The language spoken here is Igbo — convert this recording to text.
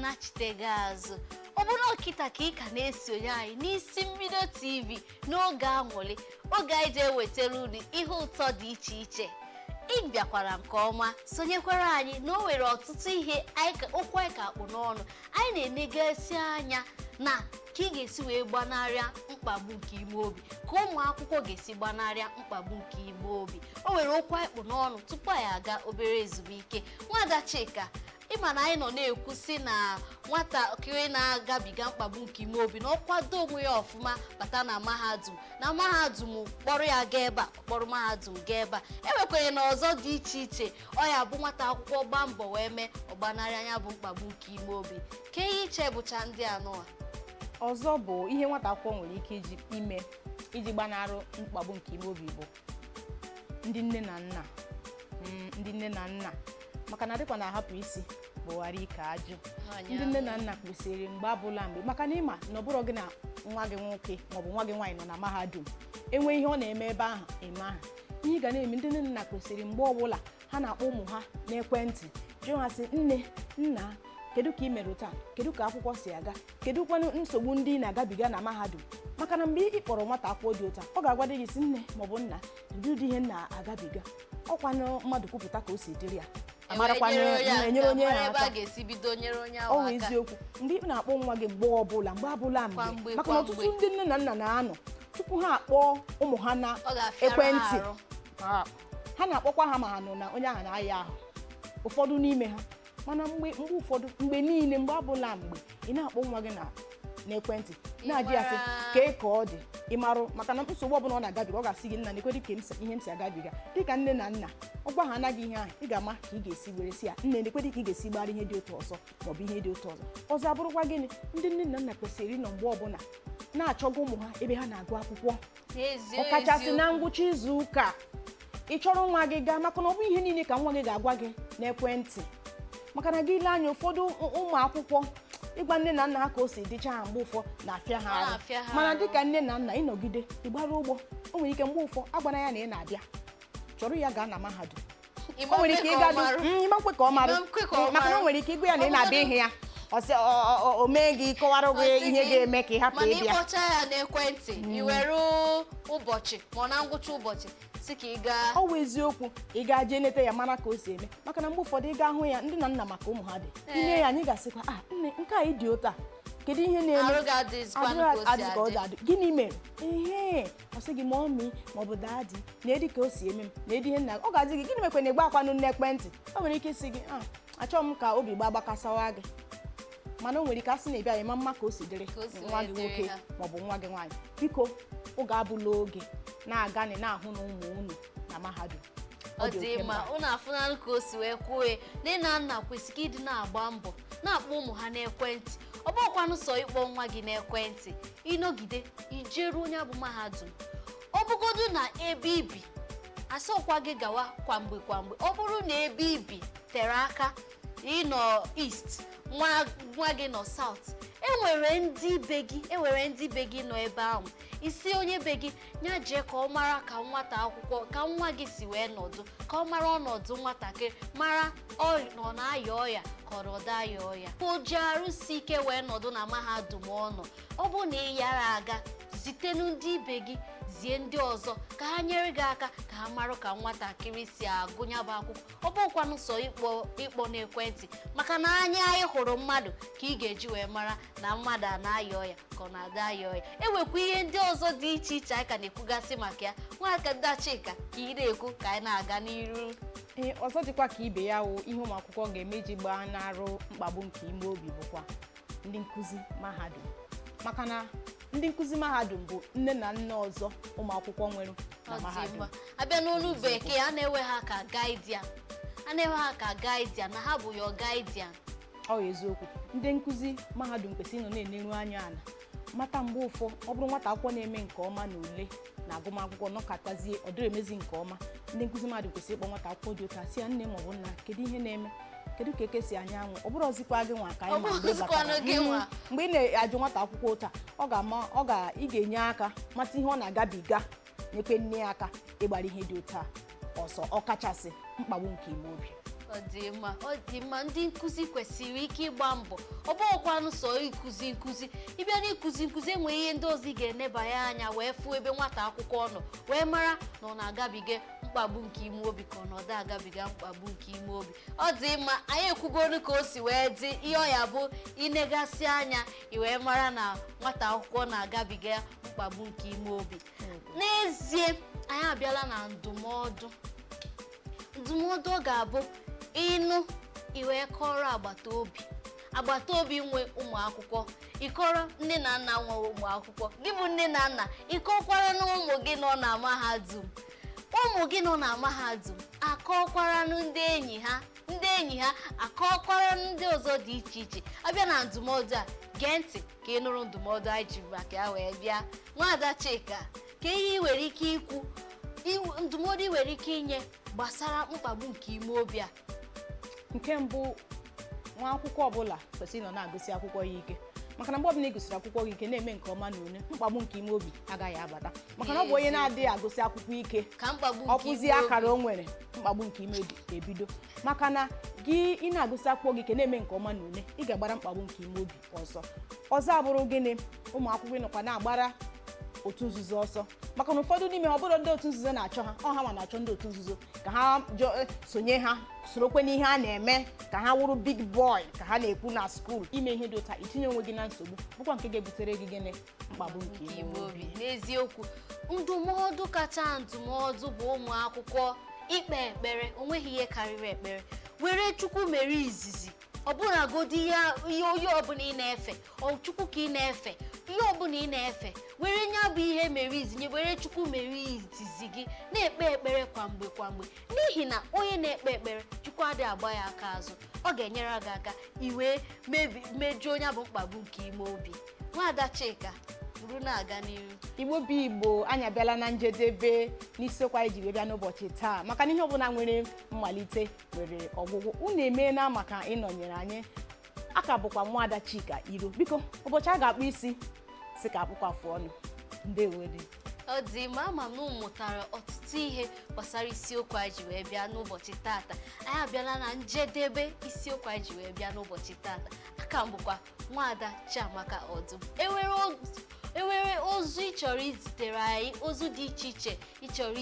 Nachitego azụ. Ọ bụrụ kịta ka ị ka na-esonye anyị n'Isi Mbido TV n'oge aṅụrị, oge anyị ji ewetara unu ihe ụtọ dị iche iche, ị bịakwara nke ọma sonyekwara anyị na o nwere ọtụtụ ihe anyị okwu anyị ka akpụ n'ọnụ. Anyị na-enegasị anya na ka ị ga-esi wee gbanarịa mkpagbu nke ime obi, ka ụmụ akwụkwọ ga-esi gbanarịa mkpagbu nke ime obi. O nwere okwu anyị kpụ n'ọnụ tupu anyị aga obere ezumike. Nwada Chika, ịma na anyị nọ na-ekwu sị na nwatakịrị na-agabiga mkpagbu nke ime obi, na ọ kwado onwe ya ọfụma bata na mahadum, na mahadum kpọrọ ya gaa ebe a, kpọrọ mahadum gaa ebe a. Enwekwara na ọzọ dị iche iche ọ ya bụ nwata akwụkwọ gbaa mbọ wee mee ọgbanarị anya bụ mkpagbu nke ime obi. Ka ihe iche bụcha ndị anụwa. Ọzọ bụ ihe nwata akwụkwọ nwere ike iji ime iji gbanarị mkpagbu nke ime obi bụ ndị nne na nna, ndị nne na nna, maka na dịkwa na-ahapụ isi bụ ghara ike ajụ. Ndị nne na nna kwesịrị mgbe abụla mgbe, maka na ịma na ọ bụrụ gị na nwa gị nwoke maọbụ nwa gị nwaanyị nọ na mahadum, enwe ihe ọ na-eme ebe ahụ eme ahụ, ihe ị ga na-eme. Ndị nne na nna kwesịrị mgbe ọbụla ha na-akpọ ụmụ ha n'ekwentị, jụọ ha sị, "Nne, nna, kedu ka ị mere taa? Kedu ka akwụkwọ si aga? Kedu kwanụ nsogbu ndị ị na-agabiga na mahadum?" Maka na mgbe ị kpọrọ nwata akwụkwọ dị ụta, ọ ga-agwa gị sị, "Nne maọbụ nna, ụdị ụdị ihe m na-agabiga." Ọkwanụ mmadụ kwupụta ka o si dịrị ya, amarakwanụ enyere onye mara ahụ ebe a aka. ga-esi bido nyere onye Ọ ahụ bụ aka. eziokwu, mgbe ị na-akpọ nwa gị mgbe ọbụla, mgbe abụla Kwa mgbe, mgbe, maka na kwa ọtụtụ mgbe. ndị nne na nna na-anọ tupu ha akpọọ ụmụ ha na Ọ ga-afịara ekwentị. arụ. Ha na-akpọkwa ha ma ha nọ na onye ahụ na-aya ahụ, ụfọdụ n'ime ha. Mana mgbe ụfọdụ, mgbe niile, mgbe abụla mgbe ị na-akpọ nwa gị na n'ekwentị, na-ajụ ya sị kee ka ọ dị, ịmarụ, maka na nsogbu ọbụla ọ na-agabiga, ọ ga-asị gị, "Nna, na-ekwedị ka ihe m si agabiga." Dịka nne na nna, ọ gwa ha anaghị ihe ahụ, ị ga-ama ka ị ga-esi were sị ya, "Nne, na-ekwedị ka ị ga-esi gbara ihe dị otu ọzọ maọbụ ihe dị otu ọzọ." Ọzọ abụrụkwa gịnị? Ndị nne na nna kwesịrị ịnọ mgbe ọbụla na-achọga ụmụ ha ebe ha na-agụ akwụkwọ, N'ezi ọkachasị na eziokwu. ngwụcha izu ụka. Ị chọrọ nwa gị gaa, maka na ọ bụ ihe niile ka nwa gị ga-agwa gị n'ekwentị. Maka na gị lee anya, ụfọdụ ụmụ akwụkwọ, ịgwa nne na nna ha ka o si dịcha ha mgbe ụfọ na-afịa ha Ọ arụ. na-afịa ha Mana arụ. dịka nne na nna, ịnọgide ịgbara ụgbọ, o nwere ike mgbe ụfọ agwana ya na ị na-abịa chọrọ ya gaa na mahadum. Ịma O nwere nkwe ike ka ọ ịgado marụ. Ịma nkwe ka ọ marụ. Ịma nkwe ka ọ Maka na o marụ. nwere ike ịgwa ya na ị Ọ na-abịa bụgodu ịhụ ya, ọ sị o mee gị kọwara Ọ gị sị ihe gị, ga-eme ka ị hapụ mana ịbịa. Ịkpọcha ya n'ekwentị, i were ụbọchị ma ọ na ngwụcha ụbọchị si ka ị gaa. Ọ bụ eziokwu, ị gaa jee nete ya, mara ka o si eme. Maka na mgbe ụfọdụ ị gaa hụ ya, ndị na nna maka ụmụ ha dị ile ya, anyị ga-asịkwa, "Ah, nne, nke a dị otu a, kedu ihe na-eme?" Arụ ga-adịzikwanụ ka o si adị ka ọ adị. dị adị. Gịnị mere ehe? Ọ sị gị, "Mummy maọbụ daddy, na edi ka o si eme m, na edi ihe nna." Ọ ga-adị gị, "Gịnị mekwe na ịgba akwanụ n'ekwentị?" O nwere ike isi gị, "Ah, achọghị m ka obi gba gbakasawa gị." Mana o nwere ike asị na ịbịa ịma mma ka o si dịrị Ka o si nwa wee gị dịrị nwoke ha. maọbụ nwa gị nwaanyị. Biko, oge abụla oge na-agani na-ahụ na ụmụ unu na mahadum. Ọ dị dị oke mma. mkpa. Unu afụnanụ ka o si wee kwuo, nne na nna kwesịrị ịdị na-agba mbọ na-akpọ ụmụ ha n'ekwentị. Ọ bụrụkwanụ sọ ịkpọ nwa gị n'ekwentị, ịnọgide ijeruo onye bụ mahadum, ọ bụgodu na ebe ibi asọkwa gị gawa kwa mgbe kwa mgbe. Ọ bụrụ na ebe ibi tere aka, ịnọ east, nwa nwa gị nọ south, enwere ndị be gị, enwere ndị be gị nọ ebe ahụ, isi onye be gị ya jee ka ọ mara ka nwata akwụkwọ, ka nwa gị si wee nọdụ, ka ọ mara ọnọdụ nwatakịrị, mara ọ nọ na-aya ọya ka ọ nọdụ aya ọya, ka o ji arụsi ike wee nọdụ na mahadum ọ nọ. Ọ bụ na ị yara aga, zitenu ndị ibe gị, zie ndị ọzọ ka ha nyere gị aka, ka ha marụ ka nwatakịrị si agụ ya bụ akwụkwọ. Ọ bụkwanụ sọ ịkpọ n'ekwentị, maka na anya anyị hụrụ mmadụ ka ị ga-eji wee mara na mmadụ a na-aya ọya ka ọ na-ada aya ọya. Enwekwa ihe ndị ọzọ dị iche iche anyị ka na-ekwugasị maka ya. Nwaka Chika, ka ị na-ekwu ka anyị na-aga n'iru. Ee, ọzọ dịkwa ka ibe ya wụ ihe ụmụ akwụkwọ ga-eme iji gbaa n'arụ mkpagbu nke ime obi bụkwa ndị nkụzi mahadum, maka na ndị nkụzi mahadum bụ nne na nna ọzọ ụmụ akwụkwọ nwere na Ọ dị mahadum. mma. Abịa n'olu Bekee, a na-ewe ha ka guardian, a na-ewe ha ka guardian, na ha bụ your guardian. Ọ bụ eziokwu, ndị nkụzi mahadum kwesịrị ịnọ na-eneru anya ala, mata mgbe ụfọ ọ bụrụ nwata akwụkwọ na-eme nke ọma na ule na agụmakwụkwọ nọkọtazie ọ dịrị emezi nke ọma. Ndị nkụzi mahadum kwesịrị ịkpọ nwata akwụkwọ dị otu a, sị ya, "Nne maọbụ nna, kedu ihe na-eme? Kedu ka eke si anya anwụ?" Ọ bụrụ ọzikwa gị nwa ka anyị Ọ ma mgbe ị bụrụzikwanụ batara. gị nwa. Mgbe ị na-ajụ nwata akwụkwọ otu a, ọ ga-ama, ọ ga ị ga-enye aka mata ihe ọ na-agabiga, nyekwe nne ya aka ịgbara ihe dị otu a ọsọ, ọkachasị mkpagbu nke ime obi. Ọ dị mma, ọ dị mma. Ndị nkụzi kwesịrị ike ịgba mbọ. Ọ bụghịkwanụ sọ ịkụzi nkụzi. Ịbịa n'ịkụzi nkụzi, enwere ihe ndị ọzọ ị ga-enebanye anya wee fụ ebe nwata akwụkwọ nọ, wee mara na ọ na-agabiga mkpagbu nke ime obi ka ọ na ọ da agabiga mkpagbu nke ime obi. Ọ dị mma, anyị ekwugonu ka o si wee dị. Ihe ọ ya bụ inegasị anya, i wee mara na nwata akwụkwọ na-agabiga mkpagbu nke ime obi n'ezie. Anyị abịala na ndụmọdụ. Ndụmọdụ ọ ga-abụ ịnụ, iwee kọrọ agbata obi, agbata obi nwe ụmụ akwụkwọ, ịkọrọ nne na nna nwe ụmụ akwụkwọ. Gị bụ nne na nna, ịkọkwara na ụmụ gị nọ na mahadum, ụmụ gị nọ na mahadum akọkwara ndị enyi ha, ndị enyi ha akọkwara ndị ọzọ dị iche iche. Abịa na ndụmọdụ a, gee ntị ka ị nụrụ ndụmọdụ anyị ji maka ya wee bịa. Nwaada Chika, ka ihe ị nwere ike ikwu, ndụmọdụ ị nwere ike inye gbasara mkpagbu nke ime obi a? Nke mbụ, nwa akwụkwọ ọbụla kwesịrị ịnọ na-agụsị akwụkwọ ya ike, maka na mgbe ọbụla ị gụsịrị akwụkwọ gị ike, na-eme nke ọma n'ule, mkpagbu nke ime obi agaghị abata, maka na ọ bụ onye na-adịghị agụsị akwụkwọ ike ka mkpagbu ọ nke kwụzie ime obi akara o nwere, mkpagbu nke ime obi ebido. Maka na gị ị na-agụsị akwụkwọ gị ike, na-eme nke ọma n'ule, ị ga-agbara mkpagbu nke ime obi ọsọ. Ọzọ abụrụ gịnị? Ụmụ akwụkwọ ịnọkwa na-agbara otu nzuzo ọsọ, maka na ụfọdụ n'ime ha, ọ bụrụ ndị otu nzuzo na-achọ ha, ọ ha nwa na-achọ ndị otu nzuzo ka ha sonye ha, sorokwe n'ihe a na-eme, ka ha wụrụ big boy, ka ha na-ekwu na school. Ime ihe dị ụta, itinye onwe gị na nsogbu, bụkwa nke ga-ebutere gị gịnị? Mkpagbu nke nke ime ime obi. Obi. N'eziokwu, ndụmọdụ kacha ndụmọdụ bụ ụmụ akwụkwọ ikpe ekpere. Onweghị ihe karịrị ekpere. Were Chukwu mere izizi, ọbụnagodi ihe ihe onye ọbụla ị na-efe, ọ Chukwu ka ị na-efe, ihe ọbụla ị na-efe, were nya bụ ihe mere izinye, were Chukwu mere izizi gị, na-ekpe ekpere kwa mgbe kwa mgbe, n'ihi na onye na-ekpe ekpere, Chukwu adịghị agba ya aka azụ. Ọ ga-enyere gị aka iwee mejuo onye bụ mkpagbu nke ime obi. Nwaada Chika, buru na-aga n'iru. Igbo bụ Igbo, anyị abịala na njedebe n'isiokwu anyị ji wee bịa n'ụbọchị taa, maka na ihe ọbụla nwere mmalite nwere ọgwụgwụ. Unu emeela maka ịnọnyere anyị. Aka bụkwa nwaada Chika Iro. Biko, ụbọchị a ga-akpụ isi si ka akpụkwa afụ ọnụ. Ndewodị. Ọ dị mma. Ama m na unu mụtara ọtụtụ ihe gbasara isiokwu anyị ji wee bịa n'ụbọchị tata. Anyị abịala na njedebe isiokwu anyị ji wee bịa n'ụbọchị tata. Aka m bụkwa nwaada Chiamaka Ọdụm. Enwere ozu ị chọrọ izitere anyị, ozu dị iche iche ị chọrọ.